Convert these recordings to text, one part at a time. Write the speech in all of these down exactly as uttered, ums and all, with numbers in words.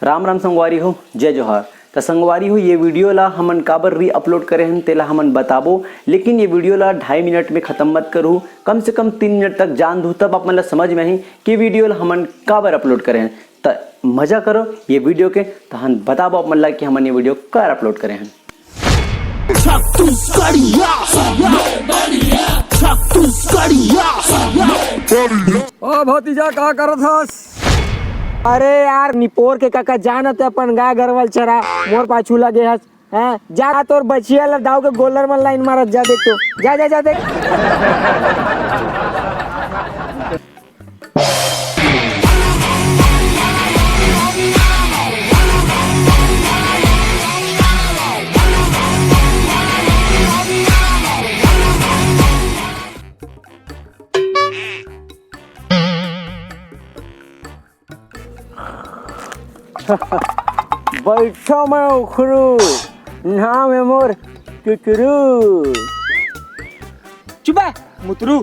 राम राम संगवारी हो, जय जोहार। त संगवारी हो, ये वीडियो ला हमन काबर री अपलोड करे हन, तेला हमन बताबो, लेकिन ये वीडियो ला ढाई मिनट में खत्म मत करू, कम से कम तीन मिनट तक जान दू, तब आप मन ला समझ में आही कि वीडियो ला हमन काबर अपलोड करे हन। त मजा करो ये वीडियो के, तहन बताबो आप मन ला कि हमन ये वीडियो काबर अपलोड करे हन। छत्तीसगढ़िया, छत्तीसगढ़िया। ओ भतीजा, का करत हस? अरे यार, निपोर के काका, जा न ते अपन गाय गरवा ल चरा, मोर पाछू लगे हस। हैं, जा तोर बछिया ल दाव के गोल्लर मन लाइन मारत, जा देख तो, जा, जा, जा देख। बैठो मैं उखरू, नाम है मोर चुचरू। चुप है, मुतरू।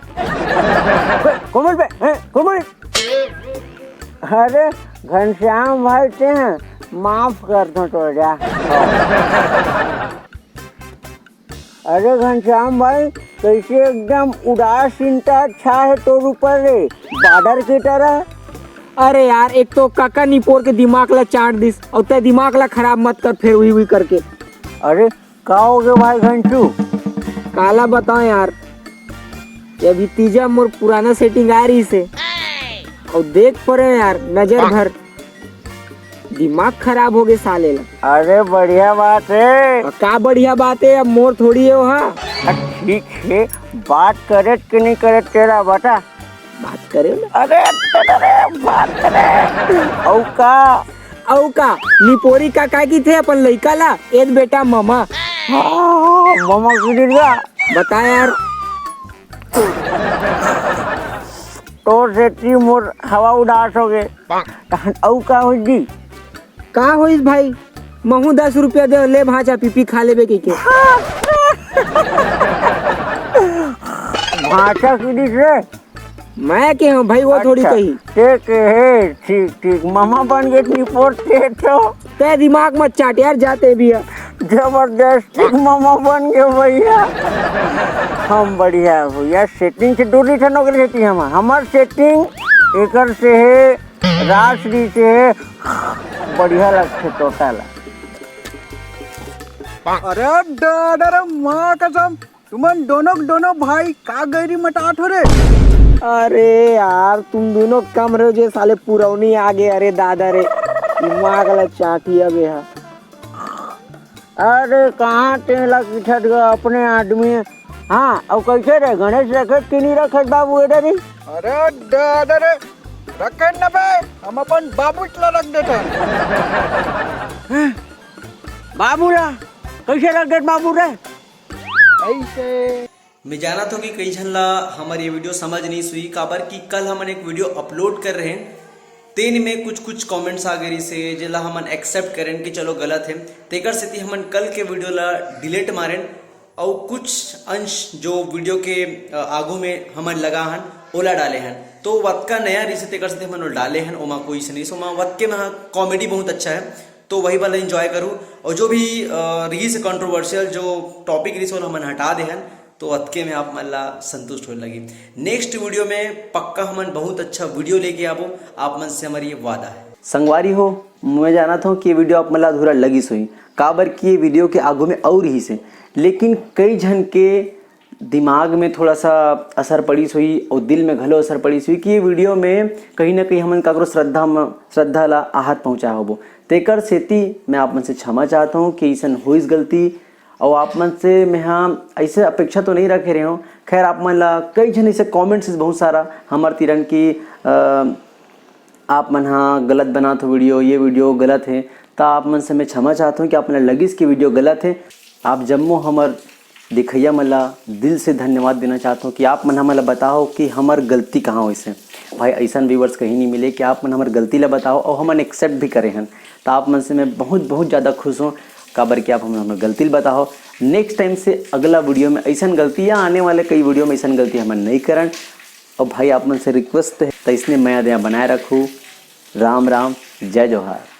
कोमल पे, हैं, कोमल। अरे, घनश्याम भाई ते हैं, माफ कर दो तो जा। अरे घनश्याम भाई, कैसे एकदम उदासीनता छा है तोर ऊपर रे, बॉर्डर की तरह। अरे यार, एक तो काका निपोर के दिमाग ला चाट दिस, और ते दिमाग ला खराब मत कर फेर उही उही करके। अरे का हो गए भाई घंटू? काला बताओ यार, ये अभी तीजा मोर पुराना सेटिंग आ रही से, और देख परे यार नजर भर, दिमाग खराब हो गए साले ला। अरे बढ़िया बात है। और का बढ़िया बात है, अब मोर थोड़ी है वहाँ। ठीक है, बात करे कि नहीं करे तेरा बता। बात करे ना। अरे, अरे, अरे, बात करे। औ का? औ का? निपोरी का का की थे अपन लइका ला? एद बेटा ममा। हाँ, ममा की दुर्गा। बता यार। तोर सेती मोर हवा उदास हो गए। तहन औ का हो जी? का होइस भाई? महू दस रुपया दे, ले भांचा पीपी खा लेबे कहिके। भांचा की दिस रे? मैं के हूँ भाई, वो थोड़ी अच्छा, कही। ते के हे, ठीक, ठीक। मामा बन गए निपोर ते तो। ते दिमाग मत चाट यार, जाते भी है। जबरदस्त, ठीक मामा बन गए भैया। हम बढ़िया है भैया, सेटिंग से दूर नहीं थे नौकरी देती हम। हमार सेटिंग एकर से है, रास दी से है, बढ़िया लगते टोटा ला। अरे दादा रे माँ कसम, तुमन दोनों के दोनों भाई का गैरी मटात हो रे? अरे यार, तुम दोनों कम रहे हो जे साले पुरौनी आ गए। अरे दादा रे, दिमाग ला चाटिया बे हा। अरे कहाँ तेला किठत गा अपने आदमी। हाँ, अउ कैसे रे गणेश रखे कि नहीं रखे बाबू एडे रे? अरे दादा रे, रखे न बे, हम अपन बाबू ला रख देते हैं। बाबू ला कैसे रख देत बाबू रे? ऐसे। मैं जानत हूँ कि कई झन ला हमर ये वीडियो समझ नहीं सुई, काबर कि कल हमन एक वीडियो अपलोड कर रहे हैं, तेन में कुछ कुछ कमेंट्स आ गए से, जेला हमन एक्सेप्ट करें कि चलो गलत है, तेकर सेती हमन कल के वीडियो ला डिलीट मारेन और कुछ अंश जो वीडियो के, अ, आगू में हमन लगा हन, ओला डाले हन। तो वतका नया रही से तेकर सेती हमन ओला डाले हन, ओमा कोई से नहीं, ओमा वतके में हाँ, कॉमेडी बहुत अच्छा है। तो वही वाला एंजॉय करूँ। और जो भी, अ, रही से कंट्रोवर्शियल जो टॉपिक रही से, ओला हमन हटा दे हन, तो अतके में आप मन ला संतुष्ट होए लगी। नेक्स्ट वीडियो में पक्का हमन बहुत अच्छा वीडियो लेके आबो, आप मन से हमारी ये वादा है। संगवारी हो, मैं जानत हूँ कि ये वीडियो आप मन ला अधूरा लगिस होही, काबर कि ये वीडियो के आगू में और रही से, लेकिन कई झन के दिमाग में थोड़ा सा असर पड़िस होही और दिल में घलो असर पड़िस होही कि ये वीडियो में कहीं ना कहीं हमन काकरो श्रद्धा म-, श्रद्धा ला आहत पहुँचाए होबो। तेकर सेती मैं आप मन से क्षमा चाहत हूँ कि अइसन होइस गलती, और आप मन से मैं हाँ ऐसे अपेक्षा तो नहीं रखे रहे हूँ। खैर, आप मन ला कई झन ऐसे कमेंट्स बहुत सारा हमर तिरन की, अ, आप मन हा गलत बनात हो वीडियो, ये वीडियो गलत है। त आप मन से मैं क्षमा चाहत हूँ कि आप मन ला लगिस कि वीडियो गलत है। आप जम्मो हमर दिखैया मन ला दिल से धन्यवाद देना चाहत हूँ कि आप मन हमन ला बताओ कि हमर गलती कहाँ होइस है। भाई, ऐसन व्यूअर्स कहीं नहीं मिले कि आप मन हमर गलती ला बताओ और हमन एक्सेप्ट भी करे हन। त आप मन से मैं बहुत, बहुत ज़्यादा खुश हूँ, काबर कि आप हमन हमर गलती ला बताओ। नेक्स्ट टाइम से अगला वीडियो में ऐसन गलती या आने वाले कई वीडियो में ऐसन गलती हमन नहीं करन। और भाई, आप मन से रिक्वेस्ट है, त इसने मया दया बनाए रखू। राम राम, जय जोहार।